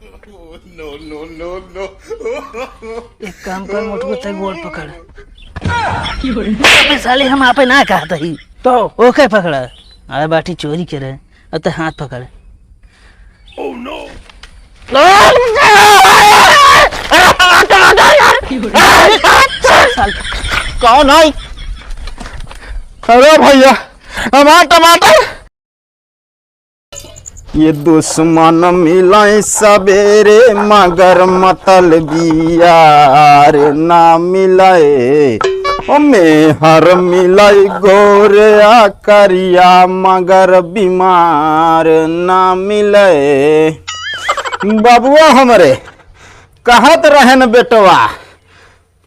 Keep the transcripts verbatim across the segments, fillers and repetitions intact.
एक काम कर मोटू, तै गोड़ पकड़। अबे साले, हम आपे ना कहत ही। तो? ओके पकड़ा। अरे बाटी चोरी करे, अब तै हाथ पकड़। कौन है? अरे भैया, हमार टमाटर। ये दुश्मन मिले सवेरे, मगर मतलबी यार ना मिले। ओ मेहर मिले गोरे आ करिया, मगर बीमार ना मिले। बबुआ हमरे कहत रहन बेटवा,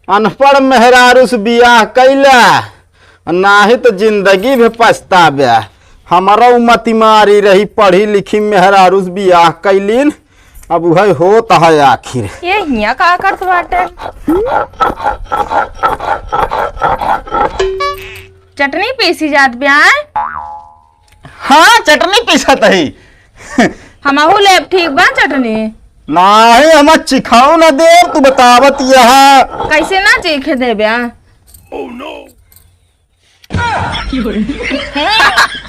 अनपढ़ मेहरारू से बियाह कैला, नाहीं तो जिंदगी भर पछताब्या। हमरउ मतिमारी रही, पढ़ी लिखी मेहरारू से बियाह कैलीन, अब उहइ होत है आखिर। ये हियाँ का करत बाटे? चटनी पीसी जात ब्या? हाँ, चटनी पीसत ही। हमहू लेब, ठीक बा चटनी? नाहीं, हम चिखाऊ न देब, तू बतावत यह। कैसे ना चीखे देब्या?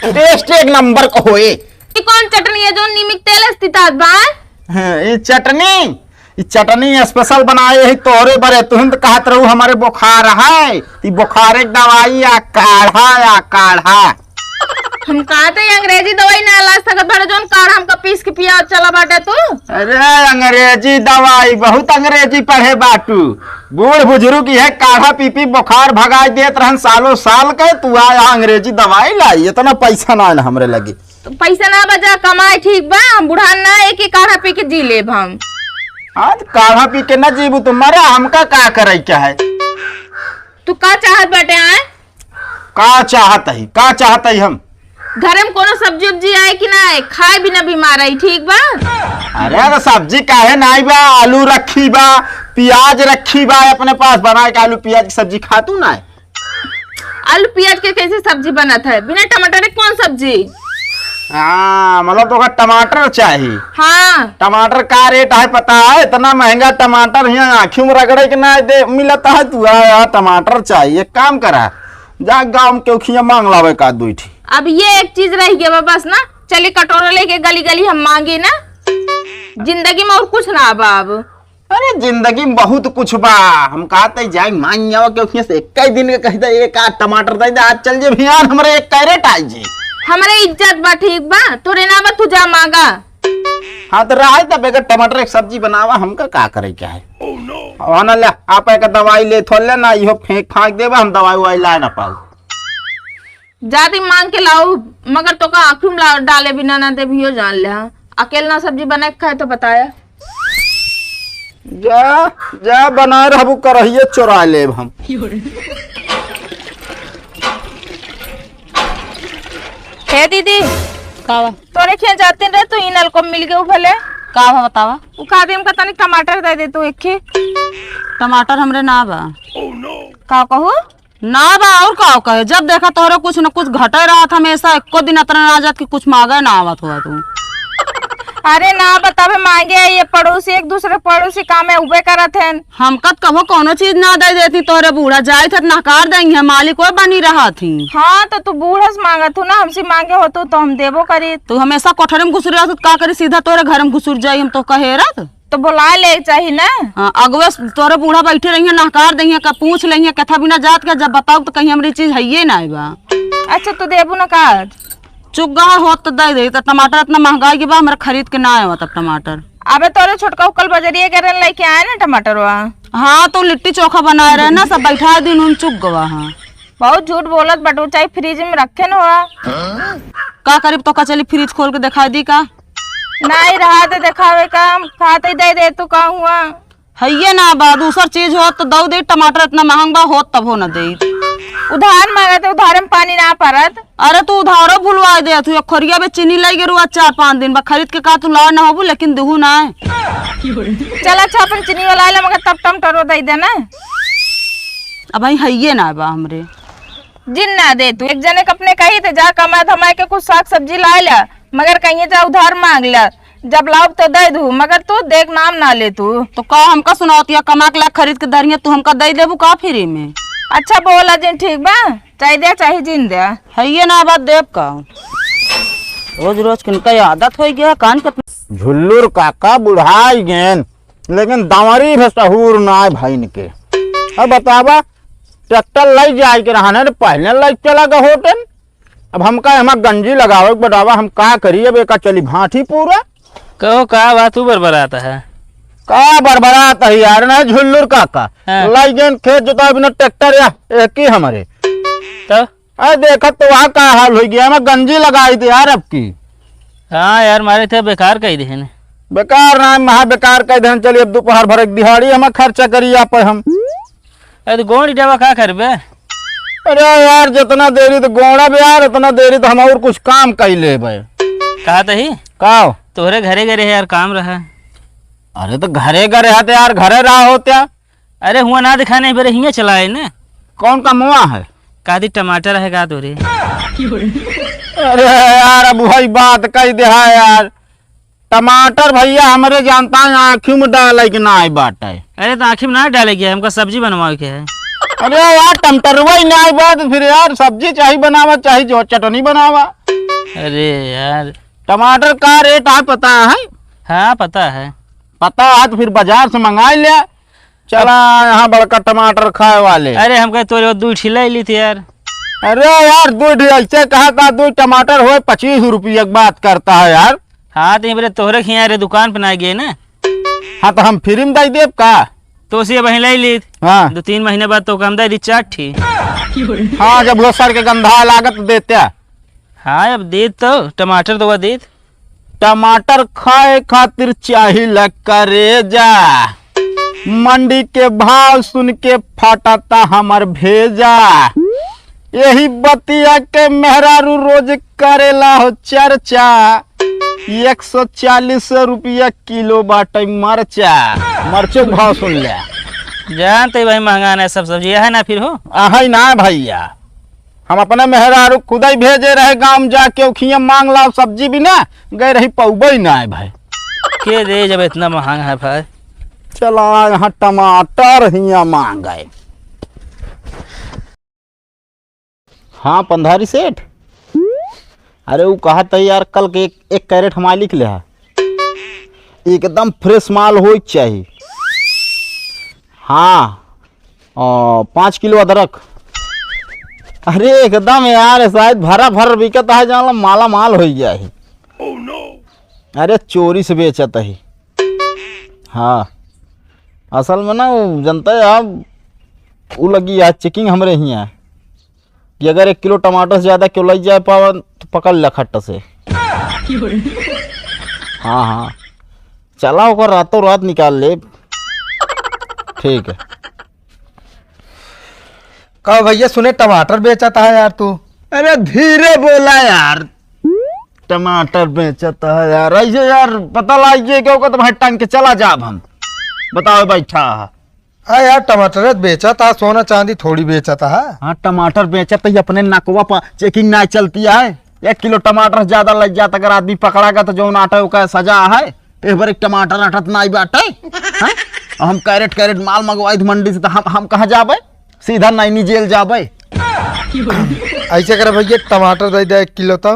Taste एक नंबर का होए। ई कौन चटनी है जो नीमिक तेल अस्तितात बा? हाँ, ई चटनी, ई चटनी special बनाए ही तोहरे बरे। तुहिन तो कहत रहू हमरे बुखार है, ई बुखारे के दवाई आ काढ़ा, आ काढ़ा। हम कहत ही अंग्रेजी दवाई ना ला सकत बाटे, जौन काढ़ा हमका पीस के पिया चला बाटे तू। अरे अंग्रेजी दवाई, बहुत अंग्रेजी पढ़े बाटू। बूढ़ बुजुर्ग इहे काढ़ा पी पी बुखार भगाई देत रहन सालों साल के, तू आया अंग्रेजी दवाई लाई, इतना पैसा ना है हमरे लगे। तो पैसा ना बा, जा कमाए, ठीक बा, हम बुढ़ान ना एक ही काढ़ा पी के जी लेब हम। आज काढ़ा पी के ना जीबू तो मरा, हमका का करे के है? तू का चाहत बाटे आए? का चाहत ही, का चाहत ही हम? घरे में कोनो सब्जी उब्जी आए कि ना आए? खाए बिना बीमार आई, ठीक बा? अरे तो सब्जी काहे ना आई बा? आलू रखी बा, पियाज रखी बा अपने पास, बनाए के आलू पियाज की सब्जी खातू ना है। आलू पियाज के कैसे सब्जी बनत है? बिना टमाटर के कौन सब्जी? हाँ, मतलब तोका टमाटर चाही। हाँ। टमाटर का रेट है पता है? इतना महंगा टमाटर हियाँ आँखियों में रगड़े के ना दे मिलत है। तू आ, आ, टमाटर चाही। एक काम करा, जा गाँव में केहू खिया मांग लावे का दुई ठी। अब ये एक चीज रह गया बा बस ना, चली कटोरा लेके गली गली हम मांगी ना। जिंदगी में और कुछ ना बा अब। अरे जिंदगी में बहुत कुछ बा। हम कहते जाए मांग आवा, केहू खिया से एक ही दिन के कह दे, एक आध टमाटर दे दे, आज चल जे भियान हमरे एक कैरेट आई जी। हमरे इज्जत बा, ठीक बा, तोरे ना बा, तू जा मांगा। हाँ तो रहे तब एक टमाटर एक सब्जी बनावा, हमका का करे के है? अब ना ले, आप एक दवाई ले थो ले ना, इहो फेंक फांक देबा, हम दवाई उवाई ला ना पाऊ। जाती मांग के लाऊ, मगर तोका आँखी में ला-, डाले बिना ना देबियो जान ले, हाँ। अकेल ना सब्जी बना के खाए तो बताया। जा, जा बनाए रहबू, करहिए चोरा लेब हम। हे दीदी। का बा? तोरे खेत जाते रहे तो ई नलको मिल गए भले। का बा बतावा? उ कहा दे हमका तनी टमाटर दे दे तू एक खे। टमाटर हमरे ना बा। का कहू? ना बा, और का कहे, जब देखा तोहरे कुछ न कुछ घटे रहत, हमेशा एको दिन अतना ना जात कि कुछ मांगे ना आवत हुआ तू। अरे ना बतावे मांगे, ये पड़ोसी एक दूसरे पड़ोसी काम में उबे करत हैं। हमका त कबो कौनो चीज ना दे देती तोहरे बूढ़ा, जाइत है त नकार देंगे, मालिक वो बनी रहत ही। हाँ तो तू बूढ़ा से मांगत हो ना, हमसे मांगे हो तू तो हम देबो करी। तू हमेशा कोठरे में घुसुर रहत, का करी सीधा तोहरे घर में घुसुर जाई, हम तो कहे रहत। तो बोलाए ले चाही ना। हाँ, अगुआ तोरे बूढ़ा बैठे रहिए, नहकार दहिए, का पूछ लेंगे, कथा बिना जात के जब बताऊ तो कहीं हमरी चीज हइये ना बा। अच्छा, तू देबू ना का? चुग्गा होत तो दे दे, तो टमाटर इतना महंगाई के बा, हमरा खरीद के ना आवा तब टमाटर। अबे तोरे छोटका कल बजरिए के रहन लेके आए ना टमाटरवा। हाँ, तो लिट्टी चोखा बनाए रहे ना, सब बैठा दिन उन चुग गवा। हाँ, बहुत झूठ बोलत बटू, चाहे फ्रिज में रखे न हुआ। का करीब तो का चली फ्रिज खोल के दिखाई दी का? नाहीं रहा तो देखावे का, हम खाते ही दे दे तू का हुआ। हइये ना बा, दूसर चीज होत तो दऊ दे, टमाटर इतना महंग बा, होत तब हो न दे। उधार मांगत है, उधार में पानी ना परत। अरे तू उधारो भुलवा दे, तू एक खोरिया में चीनी लाई गेरुआ चार पाँच दिन बा, खरीद के का तू लाए ना होबू, लेकिन दुहू ना है। चल अच्छा, अपन चीनी वाला आइला, मगर तब टमाटरो दे देना। अब भाई हइये ना बा हमरे। जिन ना दे तू, एक जने के अपने कही थे, जा कमा धमाए के कुछ साग सब्जी लाए ला, मगर कहिए जा उधार मांग ला। जब लाउब तो दइ दू, मगर तू देख नाम ना ले तू। तो का हमका सुनावत या, कमा के ला खरीद के धरिया, तू हमका दइ देबू का फ्री में? अच्छा बोला जिन, ठीक बा, चाहे दे चाहे जिन दे। हइये ना बात देब का? रोज रोज किनका आदत होइ गया, कान के। झुल्लुर काका बुढ़ाइ गेन, लेकिन दंवरी भे सहूर नाय भइन के। अब बतावा, ट्रैक्टर लइ जाए के रहन है, पहिले लइ चला गहोटेन। अब हमका एमा गंजी लगावे के बतावा, हम का करी, अब एका चली भाठी पूरा। कहो, का बात तू बरबरात है? का बरबरात है यार, ना झुल्लुर काका। हाँ। लइ गेन खेत जोतावे बिना ट्रैक्टर या, एक ही हमरे। तो? अरे देखत तो वहाँ का हाल होइ गया, एमा गंजी लगाइ दे यार अब की। हाँ यार, मारे थे बेकार कइ देहेन। बेकार ना, महा बेकार कइ देहेन। चलिए अब दुपहर भर एक दिहाड़ी हम खर्चा करी आप हम। अरे तो गोंड़ी डबा का करबे? अरे यार, जितना देरी तो गोंड़ा बे यार, उतना देरी तो हम और कुछ काम कइ लेबे। कहा तही? का? तोहरे घरे गए रहे यार, काम रहा। अरे तो घरे गए रहा तो यार, घरे रहा होत्या। अरे हुआ ना दिखाने, बेरे हियाँ चला आए ने। कौन कमवा है? का दी टमाटर है का तोरे? अरे यार, अब वही बात कइ देहा यार। टमाटर भइया हमरे जानता है, आँखी में डाले के नाय बाटे। अरे तो आँखी में ना डाले के है, हमका सब्जी बनवावे के है। अरे यार, टमाटरवा ही नाय बाटे, फिर यार सब्जी चाहे बनावा, चाहे जो चटनी बनावा। अरे यार। टमाटर का रेट है पता है? हाँ, पता है। पता है तो फिर बाजार से मंगाइ ले। चला यहाँ बड़का टमाटर खाए वाले। अरे, हम कहे तोरे वो दुइ ठी लइ लीत यार। अरे यार, दुइ ठी ऐसे कहा था, दुइ टमाटर होए पच्चीस रुपया की बात करता है यार। हाँ, तो ये बोले तोहरे खिया रे दुकान पे ना गए ना। हाँ, तो हम फ्री में दइ देब का? तो उसे वहीं लइ लीत। हाँ। दो तीन महीने बाद तो हम दइ दी चार ठी। हाँ, जब वो सड़ के गंधा लागत देते। हाँ, अब दे तो, टमाटर तो वह दे। टमाटर खाए खातिर चाहिला करेजा, मंडी के भाव सुन के फाटता हमर भेजा। यही बतिया के मेहरारू रोज करेला हो चर्चा। एक सौ चालीस रुपया किलो बाटे मरचा, मरचो के भाव सुन ले। जानते भाई महंगा ना सब सब्जी, यह है ना फिर हो? अहइ ना भइया, हम अपने मेहरारू खुदइ भेजे रहे गाँव में जाके, उखिया माँग लाव सब्जी बिना, गए रही पउबइ नाय भाई। के दे जब इतना महंग है भाई? चला यहाँ टमाटर हियाँ माँगे। हाँ पंधारी सेठ, अरे उ कहत है यार, कल के एक, एक कैरेट हमारे लिख ले हा, एकदम फ्रेश माल होइ के चाही। हाँ, अ, पाँच किलो अदरक। अरे एकदम यार, शायद भरा भर बिकत है, जान ला माला माल होइ गया है। अरे चोरी से बेचत है। हाँ, असल में ना उ जनता है, अब उ लगी है checking हमरे हियाँ कि अगर एक किलो टमाटर से ज्यादा केउ लइ जाए पावन तो पकड़ ले खट्ट से। हाँ, हाँ, चला ओकर रातों रात निकाल ले। ठीक है। का भइया, सुने टमाटर बेचत है यार तू? अरे धीरे बोला यार, टमाटर बेचत है यार, ऐसे यार पता लाग जाए कि ओकर तो भाई टांग के चला जाब हम। बताओ बैठा है। हाँ यार, टमाटर बेचत है, सोना चांदी थोड़ी बेचत है। हाँ, टमाटर बेचत है, अपने नकवा पर checking ना चलती है। एक किलो टमाटर ज्यादा लग जाता, अगर आदमी पकड़ा गया तो जौन आटा ओका सजा है। एक बार एक टमाटर अटत नाई बाटे, हैं? हम कैरेट कैरेट माल मंगवाई थी मंडी से, तो हम, हम कहाँ जाबे? सीधा नैनी जेल जाबे। ऐसे करे भइया, टमाटर दे दे एक किलो तो।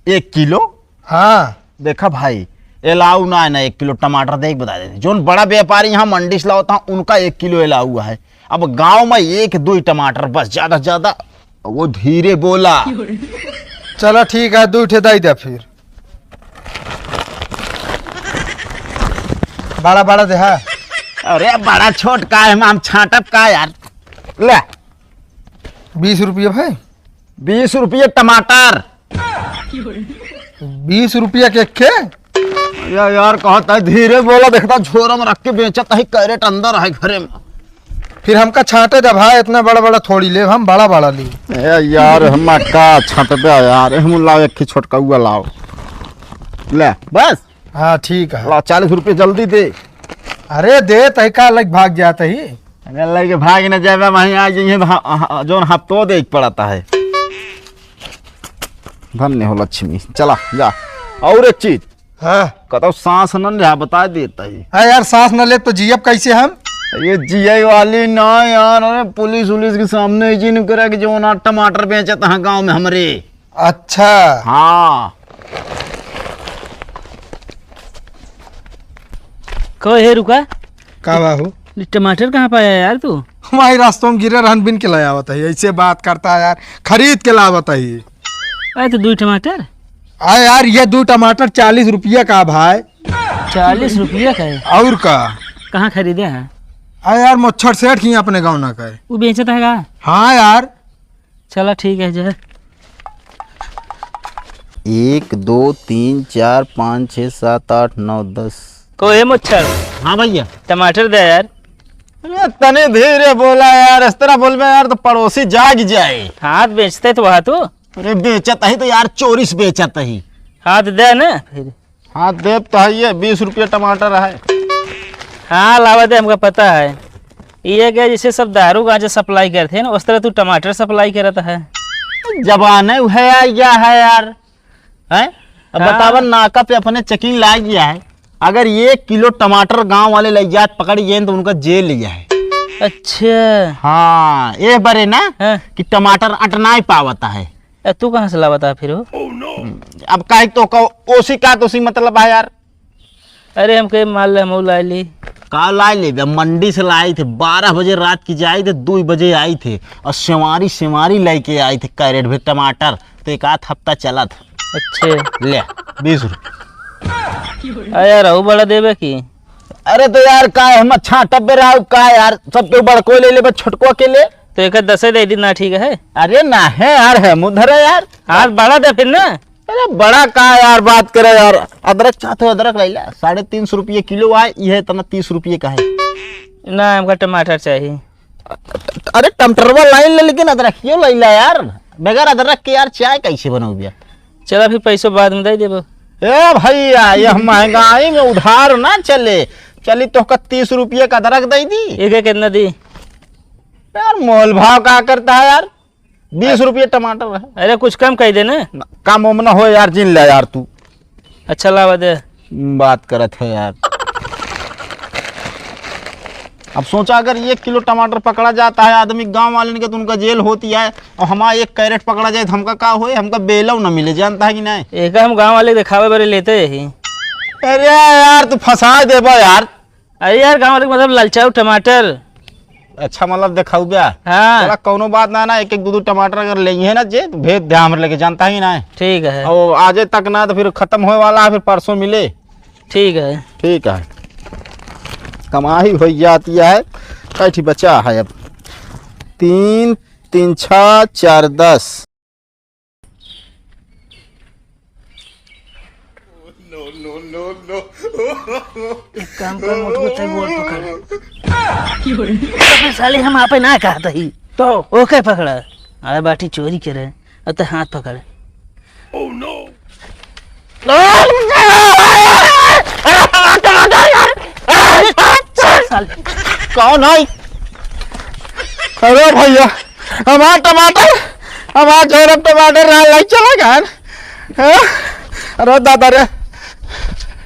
एक किलो? हाँ। देखा भाई, एलाऊ ना है ना एक किलो टमाटर, देख बता देते, जौन बड़ा व्यापारी यहाँ मंडी से लावता, उनका एक किलो एलाऊ है। अब गाँव में एक दुइ टमाटर बस, ज्यादा से ज्यादा। वो धीरे बोला। चला ठीक है, दुइ ठे दे दे फिर। बड़ा बड़ा दे, हाँ। अरे बड़ा छोट का है, हम छांटब का यार। ले। बीस रुपये भाई। बीस रुपये टमाटर। बीस रुपये के एक के? या यार, कहत है धीरे बोला, देखता झोरा में रख के बेचत है, कैरेट अंदर है घरे में। फिर हमका छांटे दे भाई, इतना बड़ा बड़ा थोड़ी ले, हम बड़ा बड़ा ली। ए यार, हम का छांटबे यार, हम लाओ एक ही छोटका हुआ लाओ। ले, बस। हाँ, ठीक है। ला, चालीस रुपये जल्दी दे। अरे दे, तय का लग भाग जात ही। अरे लग भाग न जाबे, वहीं आ जाइए, हाँ, हाँ, जौन हफ्तो दे पड़ता है। धन्य हो लक्ष्मी, चला जा। और एक चीज, हाँ। कतौ सांस न लिहा, बता देता ही। हाँ यार, सांस न ले तो जियब कैसे हम? ये जिये वाली ना यार, अरे पुलिस उलिस के सामने ही जिन करे कि जो ना टमाटर बेचत हैं गांव में हमरे। अच्छा। हाँ। कहो, हे रुका। का बा हो? ये टमाटर कहाँ पाया यार तू? हमारे रास्तों में गिरे रहन, बिन के ले आवत है, ऐसे बात करता है यार, खरीद के लावत है। अरे तो दुई टमाटर। अरे यार, ये दो टमाटर चालीस रुपया का भाई। चालीस रुपया का है? और का? कहाँ खरीदे हैं? अरे यार, मच्छर सेठ की अपने गाँव ना का है। वो बेचता है का? हाँ यार। चला ठीक है, जो है। एक, दो, तीन, चार, पाँच, छः, सात, आठ, नौ, दस। को हे मच्छर? हाँ भैया। टमाटर दे यार। अरे तने धीरे बोला यार, इस तरह बोलबे यार तो पड़ोसी जाग जाए। हाँ, तो बेचते तो वहाँ तू। अरे बेचत ही तो यार, चोरी से बेचत ही। हाँ, तो दे ना फिर। हाँ, देब तो है, ये बीस रुपये टमाटर है। हाँ, लावा दे, हमका पता है। ये क्या, जैसे सब दारू गांजा सप्लाई करते हैं ना, उस तरह तू टमाटर सप्लाई करत है। जबान है, वह है या है यार, हैं? अब हाँ। बतावन, नाका पे अपने चेकिंग लाग गया है, अगर एक किलो टमाटर गांव वाले ले जात पकड़ गए तो उनका जेल ले जाए। अच्छा। हाँ, ये बरे ना हाँ। कि टमाटर अटनाई पावता है। ए, तू कहाँ से लावत है फिर हो? अब काहे तो कहो, ओसी का तो ओसी मतलब है यार। अरे, हमके माल ले, हम लाई ली। का लाई ले? जब मंडी से लाई थे, बारह बजे रात की जाई थे, दो बजे आई थे, और सेवारी, सेवारी लेके आई थे, कैरेट भर टमाटर, तो एक आध हफ्ता चला था। अच्छे। ले, बीस रुपये। आ यार, अउ बड़ा देबे की? अरे तो यार, का है, हम छांटब बे राव, का यार, सब तो बड़को ले ले, बस छोटको के ले। तो एक दसे दे दी ना, ठीक है? अरे ना है यार, है मुधर है यार। हाथ बढ़ा दे फिर ना। अरे बड़ा का यार बात करे यार, अदरक चाहते हो, अदरक ले ला, साढ़े तीन सौ रुपये किलो आए, ये इतना तीस रुपये का है। ना, हमका टमाटर चाहिए। अरे टमाटरवा लाई ले, लेकिन अदरकियो लाई ला यार, बगैर अदरक के यार चाय कैसे बनोगे? चला फिर पैसों बाद में दे देबो। ए भैया, ये महंगाई में उधार ना चले, चली तो का तीस रुपये का अदरक दे दी। एक एक कितना दी? यार मोल भाव का करता है यार, बीस रुपये टमाटर है। अरे कुछ कम कर दे ना। ना, कम उम ना हो यार, जिन ले यार तू। अच्छा लावा दे। बात करत है यार। अब सोचा अगर एक किलो टमाटर पकड़ा जाता है आदमी गांव वाले के तो उनका जेल होती है, और हमारा एक कैरेट पकड़ा जाए तो हमका का होए, हमका बेलव न मिले, जानता है कि नहीं? एक हम गांव वाले के दिखावे बरे लेते ही। अरे यार तू फंसा देबा यार। अरे यार, गाँव वाले के मतलब ललचाऊ टमाटर। अच्छा, मतलब देखाऊ बा? हाँ। चला, कौनो बात ना, ना, एक एक दू दू टमाटर अगर लेइहे ना जे, तो भेज दे हमरे लगे, जानता ही ना है। ठीक है। और आजे तक ना तो फिर खत्म होए वाला है, फिर परसों मिले। ठीक है। ठीक है। कमाई हो जाती है। कैठी बचा है अब? तीन, तीन, छः, चार, दस। एक काम कर, मोटू, तै गोड़ पकड़। अबे साले, हम आपे ना कहत ही। तो? ओके पकड़ा। अरे बाटी चोरी करे, अब तो हाथ पकड़। साले। कौन है? अरे भैया, हमार टमाटर, हमार जौन टमाटर रहा, लाई चला गया। हाँ? अरे दादा रे,